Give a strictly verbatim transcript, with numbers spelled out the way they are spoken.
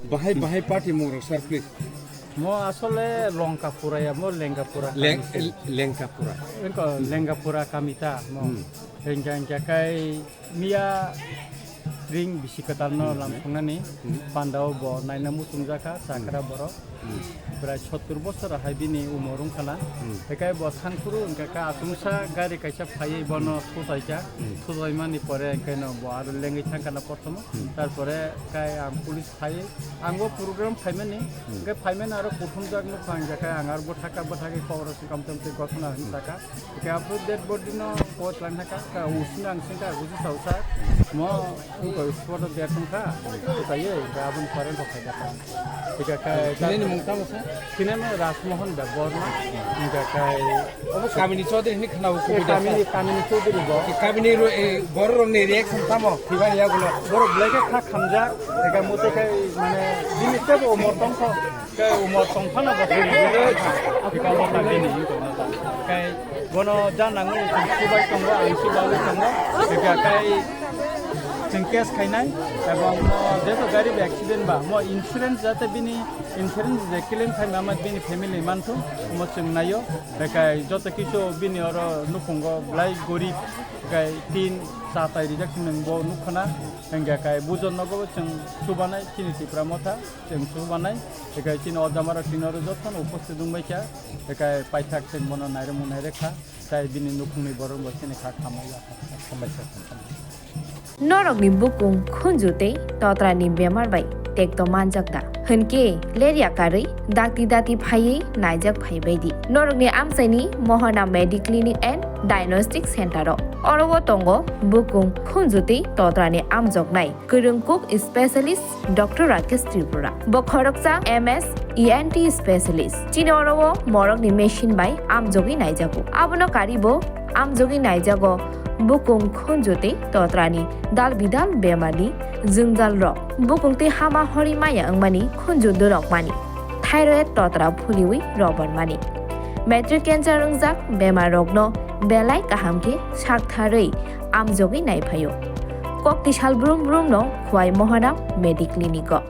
Bahai, bahai party mung rok, sir, please. Mo asole Longkapura ya, mo Lengkapura Leng-, kami se. Lengkapura. Engko Lengkapura kami ta mo. Hmm. Engka, engka kai miya ring bisi kwtal no Hmm. lam sungnani Hmm. pandao bo naina muchung jakha, chakra Hmm. borok. Hmm. Prai sottur bosor hai bini umor wngkha na. Hmm. Hekai bo thanphuru hwnkha khe achomsa gari kaisa phaiwi bono Hmm. thusaikha. Hmm. Thusaimani pore hwnkhe no bo aro lengwi thangkha na prothom. Hmm. Tarpore kai ang police phaiwi, ang bo program phaimani. Hmm. Hwnkhe phaimani aro kuthumjak nukha hwnkha khe ang aro bwthaka bwthakhe kok rok swkam tong tei gothona hwnwi sakha. Hwnkhe aphuru dead body no koi twlang thangkha, ka usina ang singkha, buji sausa. Mo Buko sport o biya tongkha, buka ye, ga aboni pore kok khaida ta. Tika kai Tini ni mung tamo sa? Tini ni Rajmohan da Borma, tika kai Obo kamini Chaudhary ni khna uku Kamini, kamini Chaudhary bo. Kamini ro, eh, bor rong ni reaction tamo, kibar ya gulo. Borok belai khe kha khamjak, tika mutai kai mane bini tebo umor tongkho. Kai umor tongphano bo tini. Tika bo ta bini tongna ta. Kai Bono janangmani chwng subai tongo, ang subai tongo. Hwnkha kai chwng case khainai, ebong mo jeto gari bai accident ba, mo insurance jate bini insurance je claim khaima ma bini family manthu, mo chwng naio. Hwnkha joto kisu bini oro nukhungo belai gorib, hwnkha tin cha tai rijak hinwi bo nukhana. Hwnkha kai bujon nogo chwng subanai chini Tipra Motha, chwng subanai. Hwnkha chini o jamarok tini oro jotono uposthit wngbaikha. Hwnkha paithak chwng bono nairwkmung nairekha. Tai bini nukhungni borok bo chini kha khamwi ya. Hambai sa. Norokni bukung khunju tei totrani bemar bai tekto manjak da? Hwnkhe lerya karwi dakti dati phaiwi naijak phaibai di norokni amchaini Mohana Mediclinic and Diagnostic Center o. Oro o tongo bukung khunju tei totrani amjoknai kwrwng kuk specialist Doctor Rakesh Tripura. Bo khoroksa M S E N T specialist. Chini oro o morokni machine bai amjogwi naijago. Abono kari bo amjogwi naijago bukung khunju tei totrani dal bidal bemarni jwngjal rok. Bukung tei hama hori maya wngmani khunju dorokmani. Thyroid totra phuliwi robormani. Matric cancer wngjak bemar rokno belai kaham khe saktharwi amjogwi naiphaio. Kokti sal brum brum no Khwai Mohana Mediclinic o.